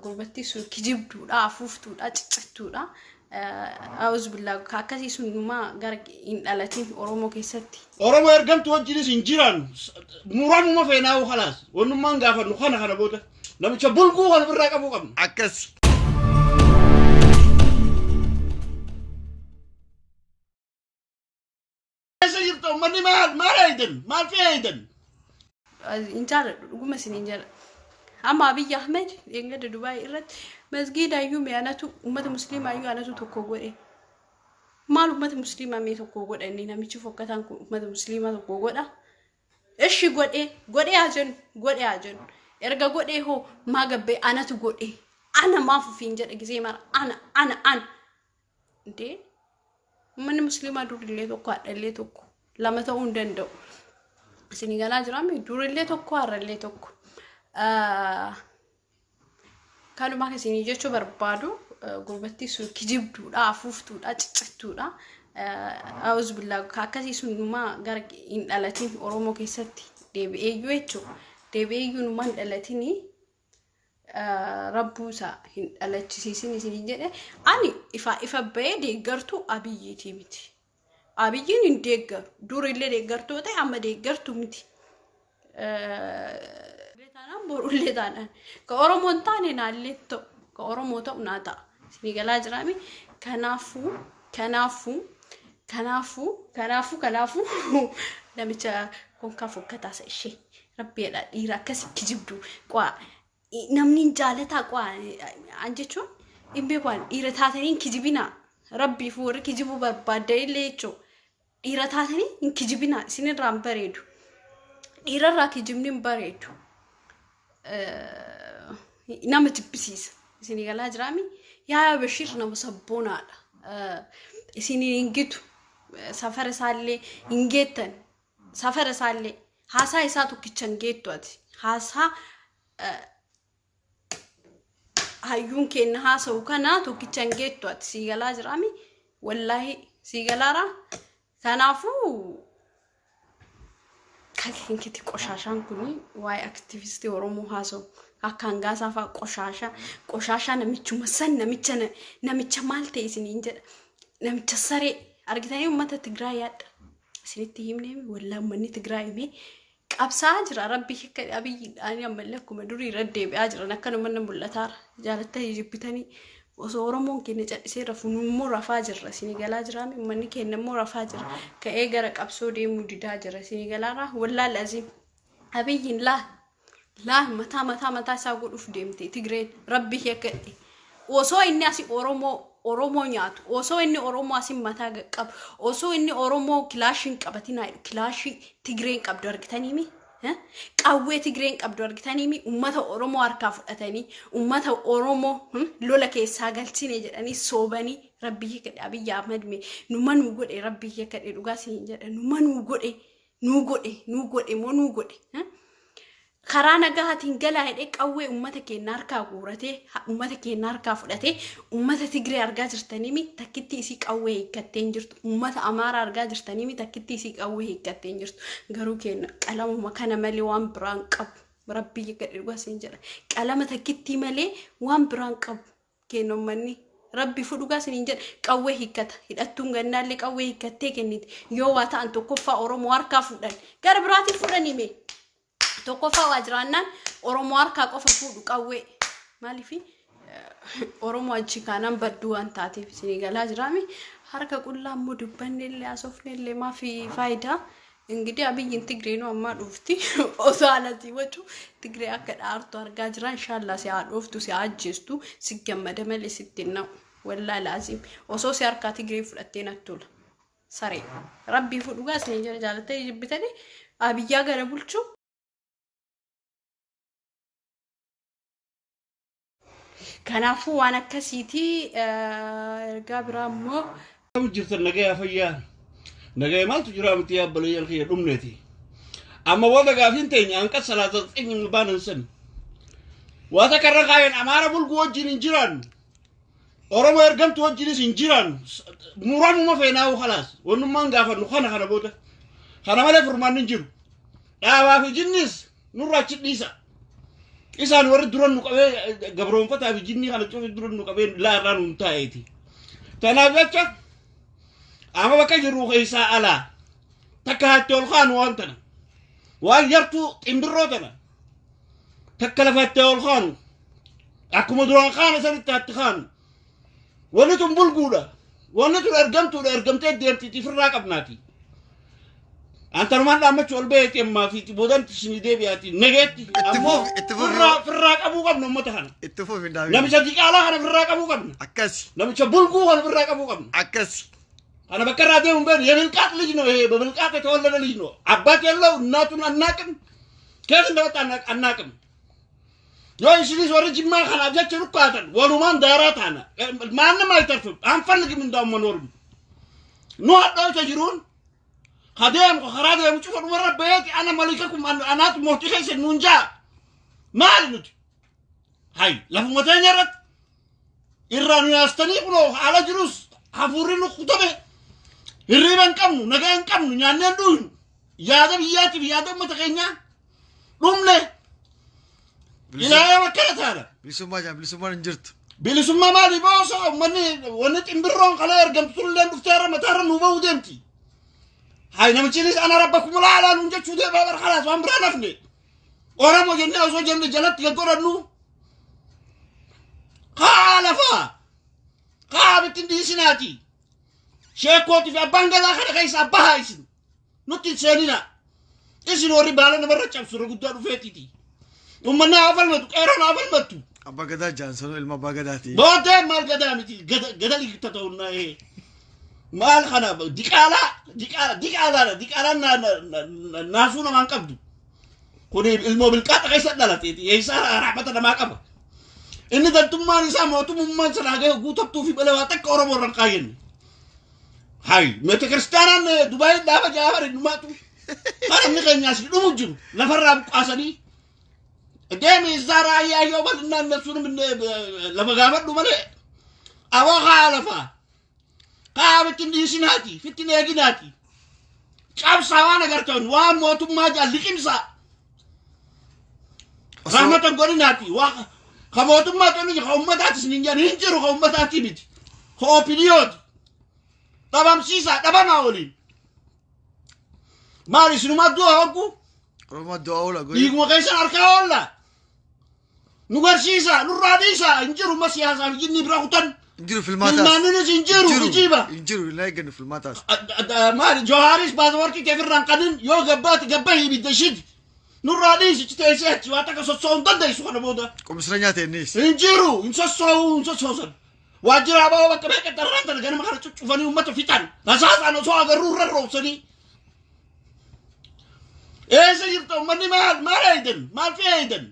Gurbattii sun kijibduudha, afuuftuudha, ciccittuudha. Awuzbillaa akkasii sun numaa gara hin dhalatin Oromoo keessatti. Oromoo ergamtu wajjinis hin jiran muramuma feenaa'u khalaas wannummaan gaafannu kana kana booda namicha bulguu kana ofirraa qabuu qabna. Akkasi. Keessa jirta uummanni maal maal eeydan maal fi eeydan. Hin jaaladhu dhuguma isin hin jaaladhu. Amma Abiyyi Ahmed eeggadda Dubaay irratti masgiidaayyuu mee anatu uummata musliimaayyuu anatu tokko godhe. Maal uummata musliimaa mee tokko godha inni namichi fokkataan kun uummata musliimaa tokko godha. Ishi godhee godhee haa jennu godhee haa jennu. Erga godhee hoo maa gabbee anatu godhe. Ana maaf ofiin jedha gisee mara ana ana ana. Indee uummanni musliimaa durillee tokko hadhallee tokko lama ta'uu hin danda'u. Isin galaa jiraame durillee tokko har'allee tokko. Kanuma isinii jechuu barbaadu gurbattii sun kijibduudha, afuuftuudha, ciccittuudha. Awuzbillaa akkasii sun numaa gara hin dhalatin Oromoo keessatti deebi'eeyyuu jechuudha. Deebi'eeyyuu numaa hin dhalatinii. Rabbuu isaa hin dhalachisiisin isiniin jedhe ani ifaa ifa ba'ee deeggartuu Abiyyiitii miti. Abiyyiin hin deeggaru. Durillee deeggartuu ta'e amma deeggartuu miti. Taanaan borullee taanaan. Ka Oromoo hin taane naallee ta'u. Ka Oromoo ta'u naa ta'a. Isinii galaa jiraami. Kanaafuu kanaafuu kanaafuu kanaafuu kanaafuu namicha konkaa fokkataa isa ishee rabbiidha dhiira akkasi kijibdu qaa namni hin jaalataa qaa an jechuun hin beeku an dhiira taatanii hin kijibinaa rabbiif warri kijibuu barbaaddanillee jechuun dhiira taatanii hin kijibinaa isinirraa hin bareedu dhiirarraa kijibni hin bareedu nama jibbisiisa isinii galaa jiraami yaa Bashiir nama sabboonaadha isiniin hin gitu safara isaallee hin geettan safara isaallee haasaa isaa tokkicha hin geettu ati haasaa hayyuun keenya haasa'u kana tokkicha hin geettu ati sii galaa jiraami wallaahi sii galaara kanaafuu kakinkiti qoshaashaan kun waa'ee aktivistii Oromoo haasa'u akka hangaasaa fa'a qoshaashaa qoshaashaa namichuma san namicha namicha maal ta'e isiniin jedha namicha saree argitanii uummata Tigraay yaadda isinitti himnee wallaa uummanni Tigraay himee qabsaa'aa jira rabbi akka Abiyyiidhaan ammallee akkuma durii irra deebi'aa jiran akkanuma nama mul'ataara jaalattanii jibbitanii osoo Oromoon keenya callisee rafu nu immoo rafaa jirra isinii galaa jiraami uummanni keenya immoo rafaa jira ka'ee gara qabsoo deemuu didaa jira isinii galaara wallaal aziim Abiyyiin laa laa mataa mataa mataa isaa godhuuf deemte Tigreen rabbi yakadhe osoo inni asi Oromoo Oromoo nyaatu osoo inni Oromoo asi mataa qabu osoo inni Oromoo kilaashii hin qabatin haa jedhu kilaashii Tigreen qabdu argitanii mi qawwee Tigreen qabdu argitanii mi uummata Oromoo harkaa fudhatanii uummata Oromoo lola keessaa galchine jedhanii soobanii rabbi yakadhe Abiyyi Ahmad mee numa nuu godhe rabbi yakadhe dhugaa siin jedha numa nuu godhe nuu godhe nuu godhe moo nuu godhe karaa nagahaatiin galaa jedhee qawwee uummata keenya harkaa guuratee uummata keenya harkaa fudhatee uummata Tigree argaa jirtanii mi takkitti isii qawwee hiikkattee hin jirtu uummata Amaaraa argaa jirtanii mi takkitti isii qawwee hiikkattee hin jirtu garuu keenya qalamuma kana malee waan biraan qabu rabbii gadi dhugaa siin jedha qalama takkittii malee waan biraan qabu keenya uummanni rabbi fudhugaa siniin jedha qawwee hiikkata hidhattuun gannaallee qawwee hiikkattee kenniti yoo waa ta'an tokkoffaa Oromoo harkaa fuudhan gara biraatiin fuudhanii mee tokkoffaa waa jiraannaan Oromoo harkaa qofa fuudhu qawwee maaliifi Oromoo achi kaanaan badduu waan taateef isinii galaa jiraami harka qullaa immoo dubbanne illee haasofne illee maafi faayidaa እንግዲህ አብይን ትግሬ ነው አማ ዱፍቲ osoo alati wacu Tigree akka dhaartu argaa jira inshallah si haa dhooftu si haa ajjeestu si gammada malee sitti hin na'u wallaahi laazim osoo si harkaa Tigree fudhattee natti tola saree rabbii fudhugaa isin jala jaalattanii jibbitanii Abiyyaa gara bulchuu kanaafuu waan akkasiiti ergaa biraa immoo Jirtan nagaya fayyaa nagaya maaltu jira miti yaabbalee kiyya dhumneeti. Amma booda gaafiin teenya hanqa salaata xinyi baanan san. Waa takka irra kaayeen Amaara bulguu wajjin hin jiran. Oromoo ergamtu wajjinis hin jiran. Muramuma feenaa'u khalaas wannummaan gaafannu kana kana booda. Kana malee furmaanni hin jiru. Dhaabaa fi jinnis nurraa achi dhiisa. Isaan warri duran nu qabee gabroonfataa fi jinnii kana cufi duran nu qabee laarraa nuun taa'eeti. Tanaaf jecha amma bakka jirru keessaa alaa takka hatti ol kaanu waan tana waan yartuu ximbirroo tana takka lafatti ol kaanu akkuma duraan kaana sanitti hatti kaanu. Wanni tun bulguudha. Wanni tun ergamtuudha, ergamtee deemtiiti ifirraa qabnaati. Antanumaan dhaammachuu ol baheeti ammaa fi boodanti isinii deebi'aati nageetti. Ammoo Itti fufi. Firraa qabuu qabna uummata kana. Itti fufi hin daawwin. Namicha diqaalaa kana firraa qabuu qabna. Akkasi. Namicha bulguu kana firraa qabuu qabna. Akkasi. Kana bakka irraa deemu hin beeknu. የብልቃጥ ልጅ ነው ይሄ። በብልቃጥ የተወለደ ልጅ ነው። አባት የለው፣ እናቱን አናቅም፣ ከየት እንደመጣ አናቅም። yoo isinis warri Jimmaa kanaaf jecha dhukkaatan walumaan daaraa taana, ማንም አይተርፍም። አንፈልግም። እንዳውም መኖርም nu hadhoota jiruun kadeemu karaa deemu cufa dhumarra baheeti ana malikakum anaatu mootii keessa nuun jaa maali nuti hay lafuma teenya irratti irraa nu yaastanii kunoo haala jirus hafuurri nu kutame, hirriiba hin qabnu, nagaa hin qabnu, nyaannee hin dhugnu, yaada biyyaatiif yaada uummata keenyaa dhumne ilaalee akkana taana. Bilisummaa jaan bilisummaan hin jirtu. Bilisummaa maali boosa uummanni wanni ximbirroon kalee ergamtu tulleen dhuftee irra mataarra nuu bahuu deemti. Hay namichinis ana rabbakum laalaa nuun jechuu deemaa bar khalaas waan biraa nafne. Oromoo jennee osoo jenne jalatti gaggodhannu. Kaa lafaa. Kaa bittin dhiisinaati. Sheekootii fi abbaan gadaa kana keessa bahaa isin. Nutti hin seenina. Isin warri baala namarra cabsu irra guddaa dhufeetiiti. Uummanni haa falmatu, qeeroon haa falmattu. Abbaa gadaa jaan sanuu ilma abbaa gadaati. Booddee maal gadaa miti gada liqta ta'unnaa ee. Maal kana diqaalaa diqaala diqaalaadha, diqaalaan naasuu namaan qabdu. Kun ilmoo bilqaaxa keessa dhalateeti eessaa raaxmata namaa qaba. Inni dantummaan isaa mootummaan sanaa gahe guutattuu fi malee waa takka Oromoo irra hin kaayyanne. Hay meeta kiristaanaan Dubaayii dhaaba jaafar dhumaatu. Kan namni keenya asii dhumu jiru lafarraa buqqaasanii. Deemi isaa raayyaa yoo bal'inaan እነሱንም lafa gaafadhu malee aboo kaa lafaa kaa bittin dhiisinaati fittin eeginaati cabsaa waan agartan waan mootummaa jaal liqimsaa rahmatan godhinaati waa ka mootummaa tonu ka ummataatis hin jedhan hin jiru, ka ummataati miti, ka opiniyooti dhabamsiisaa dhabamaa waliin maal isinumaa du'a hoggu. Oromoo du'a oola goyi. Dhiiguma keessan harkaa oolla nu garsiisa nurraa dhiisaa hin jiru ma siyaasaaf jinni bira kutan. Hin jiru filmaataas. Filmaanninis hin jiru kijiba. Hin jiru hin eeggannu filmaataas. Maali Jawaaris paasapoortii kee ofirraa hin qabin yoo gabbaati gabba ibidda shid nurraa dhiisi ci teessee achi waa takka sossoo'uu hin dandeessu kana booda. Qomisira nyaate innis. Hin jiru, hin sossoo'uu, hin sossoosan. Waajjira abaa bakka meeqa xarraan tana ganama kana cuccufanii uummata fixan rasaasaan osoo agarruu irra roobsanii. Eessa jirta uummanni? Maal maal eeydan, maal fi eeydan?